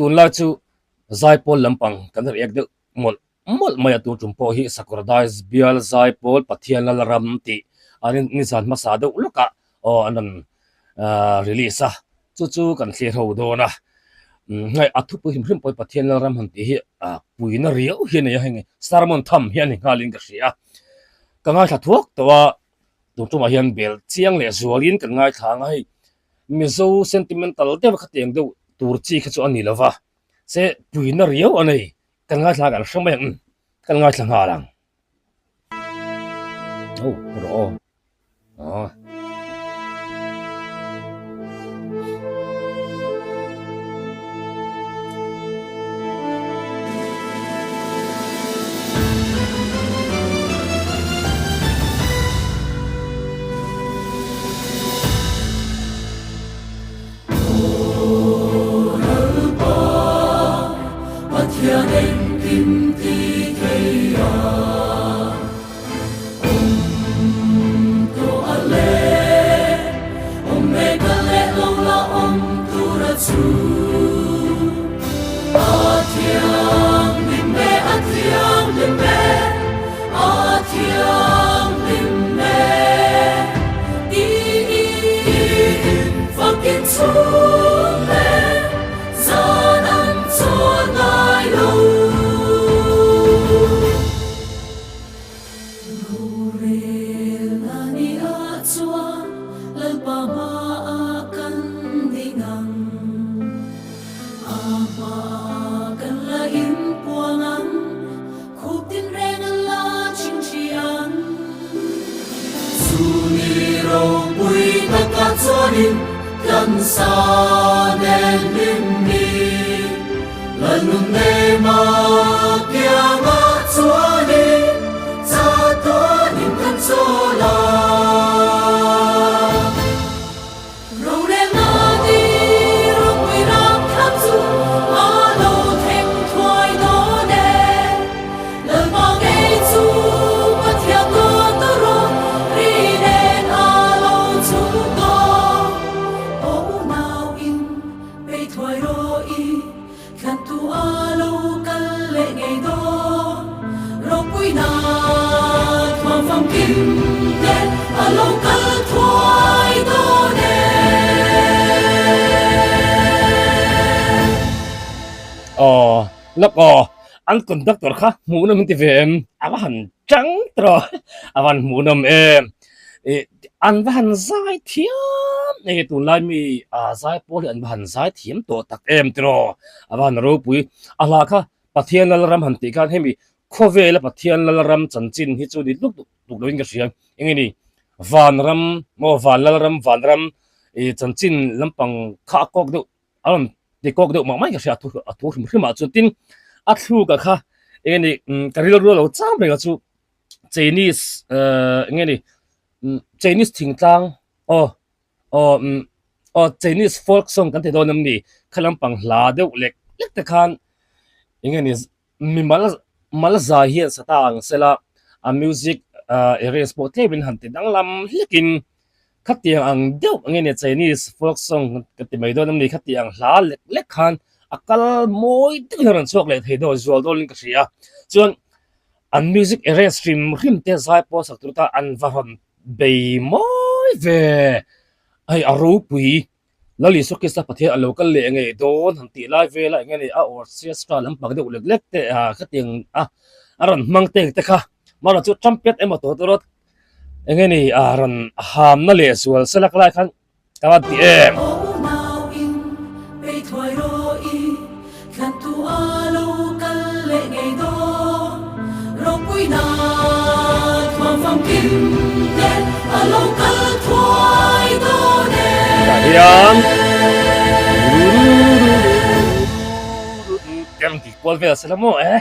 Tunlai chu zaipawl lampang kan react deuh mawlh mawlh mai a, tun tum pawh hi Sakawrdai bial zaipawl Pathian Lalram tih an nizan hmasa deuh lawkah aw an rawn release a, chu chu kan thlir ho dawn a. Hei a thupui hrim hrim pawh hi Pathian Lalram han tih hi puina riau hi a nei a, heng sermon tham hi a ni nghalin ka hria a, ka ngaithla thuak tawh a, tun tumah hian bel chiang leh zualin kan ngaithla ang a, hei Mizo sentimental deuh khatiang deuh tur chi kha chu a ni lo va, se puina riau a nei, kan ngaithla kan hre mai ang, kan ngaithla nghal ang. Oh, rawh aw. Ah. Aw lawk aw an conductor kha hmuhnawm in ti ve em a va han chang tawh a van hmuhnawm em ih an va han zai thiam enge tunlai mi ah zai pawl hi an va han zai thiam tawh tak em tiraw a va han ropui a hla kha Pathian Lalram han tih khan hemi khawvela Pathian Lalram chanchin hi chu ni tluk tluk loin ka hria enge ni vanram maw van Lalram vanram ih chanchin lampang kha a kawk deuh a rawn ti kawk deuh mah mai ka hria a thu a thu hrim hrim ah chuan tin a thluk ah kha enge ni ka rilru a lo cham reng a chu Chinese ehh enge ni Chinese thingtlang aw aw umm aw Chinese folk song kan ti dawn em ni kha lampang hla deuh lek lek te khan eng nge ni mimal mal zai hian sa ta ang sela a music ah arrange pawh tlem in han ti danglam hlek in khatiang ang deuh eng nge ni Chinese folk song kan ti mai dawn em ni khatiang hla lek lek khan a kal mawi deuh hian a rawn chhuak leh thei dawn zual dawn in ka hria chuan an music arrange hrim hrim te zai pawh sak tur tan an va rawn Bei mawi ve. Hei a ropui Lal Isua Krista Pathian a lo kal leh ngei dawn han tih lai vela eng nge ni a orchestra lampang deuh lek lek te a khatiang a a rawn hmang tek te kha mahrawh chu trumpet emaw tawh te rawt eng nge ni a rawn hamna leh zual selak lai khan ka van ti em. Tah hian kem tih kual vel se la maw e.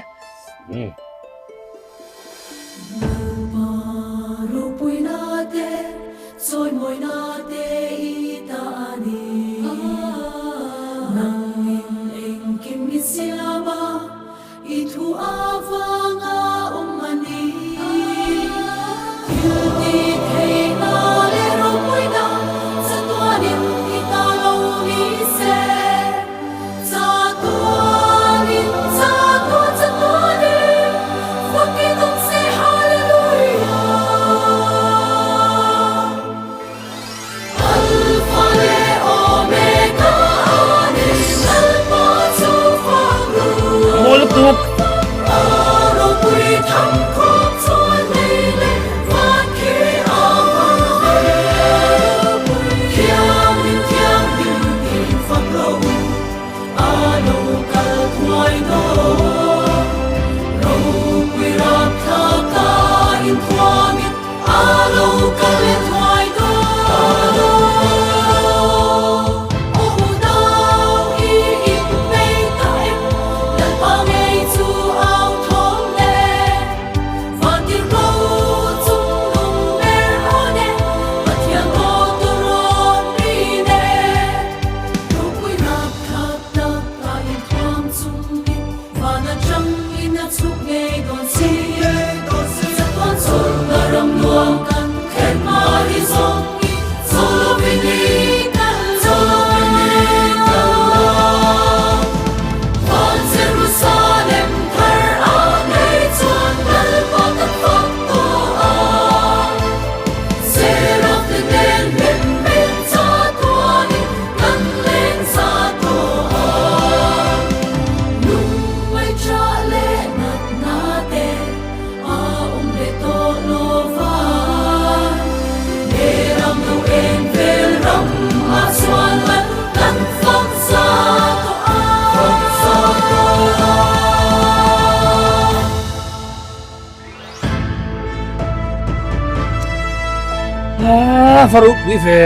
A va ropui ve.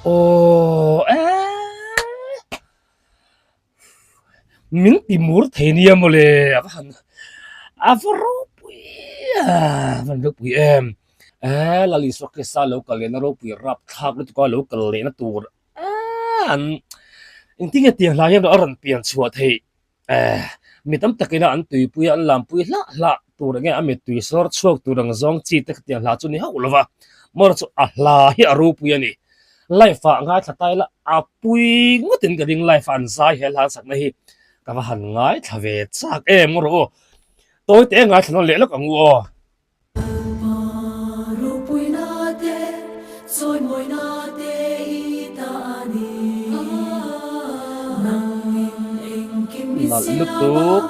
Aw eh min ti mur thei nia mawle a va han a va ropui a va han ropui em eh Lal Isua Krista lo kal lehna ropui rapthlak lutuk a lo kal lehna tur an engtin nge tiang hlai hian a rawn pian chhuah theih eh mi tam takin a an tuipui a an lampui hlah hlah tur enge a mittui sawr chhuak tur ang zawng chi te khatiang hla chu ni hauh lova mawra chu a hla hi a ropui a ni life ah ngaithla ta ila a pui ngawtin ka ding life ah an zai he hla an sakna hi ka va han ngaithla ve chak em rawh u tawi te ngaithla nawn leh lawk ang u aw. Nalh lutuk.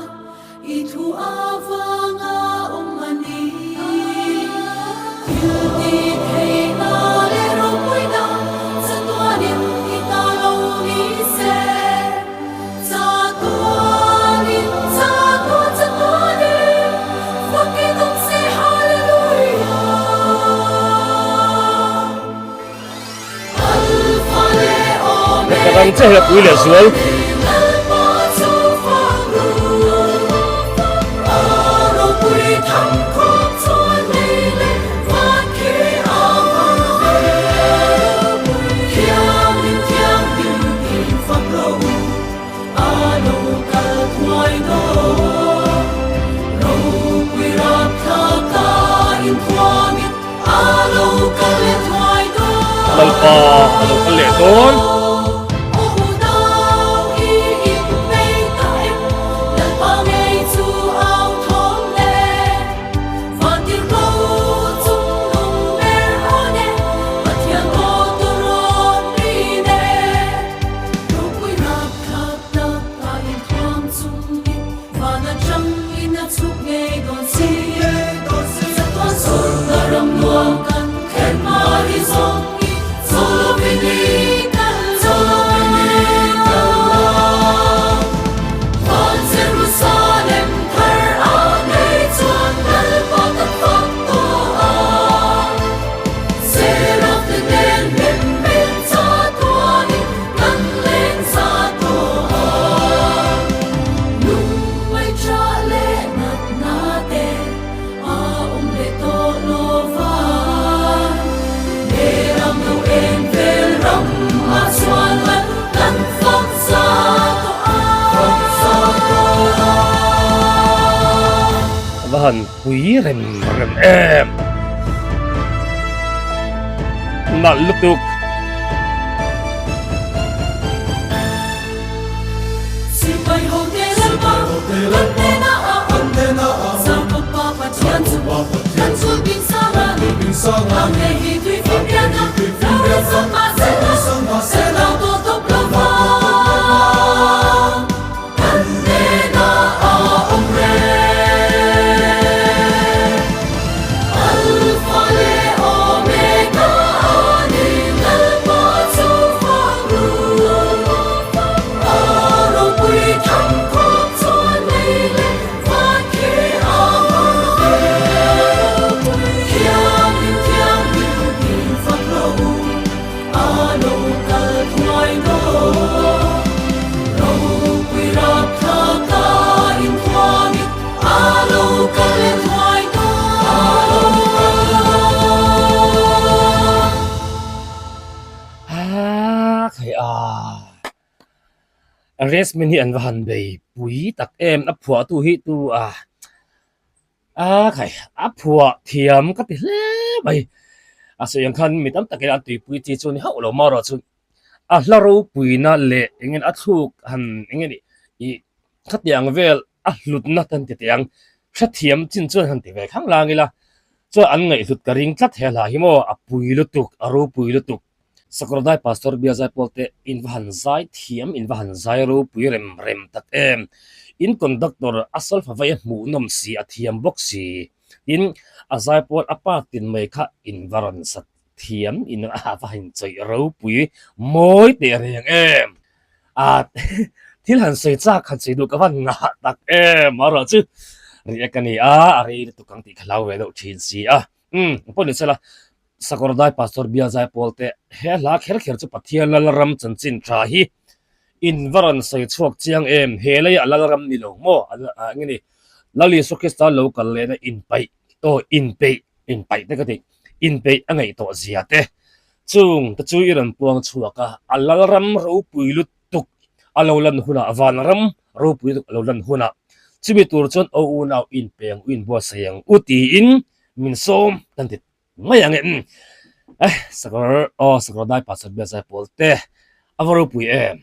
Ka rang che he pui leh zual. Lalpa a lo kal leh dawn. A va han pui rem rem em. Nalh lutuk. Arrangement hi an va han bei pui tak em a phuahtu hi tu a a khai a phuah thiam ka ti hle mai a sawi ang khan mi tam takin an tuipui chi chu ni hauh lo marawh chu a hla ropuina leh eng nge a thluk han eng nge ni ih khatiang vel a hlutna te an ti teh ang hrethiam chin chuan han ti ve khang lang ila chuan an ngaihhlut ka ring tlat he hla hi maw a pui lutuk a ropui lutuk. Sakawrdai Pastor Bia Zaipawl te in va han zai thiam in va han zai ropui rem rem tak em. In conductor a solfa vei a hmuh nawm si a thiam bawk si. Tin a zaipawl a pa tin mai kha in va rawn sat thiam in a va han chawih ropui mawi teh reng em. A thil han sawi chak han sawi duh ka van ngah tak em marawh chu riak a ni a a rei lutuk ang tih ka hlau ve deuh thin si a. Umm pawh ni sela Sakawrdai Pastor Bia Zaipawl te he hla kher kher chu Pathian Lalram chanchin tha hi in va rawn sawi chhuak chiang em he lei a Lalram ni lo maw eng nge ni Lal Isua Krista lo kal lehna inpaih aw inpeih inpaih te ka ti inpeih a ngaih tawh zia te chung te chu i rawn puang chhuak a a Lalram ropui lutuk a lo lan hunah vanram ropui lutuk a lo lan hunah chumi tur chuan aw unau inpeng u inbuatsaih ang u tiin min sawm kan ti mai ang e eh sakawr aw sakawr dai pastor biak zai pawl te a va ropui em.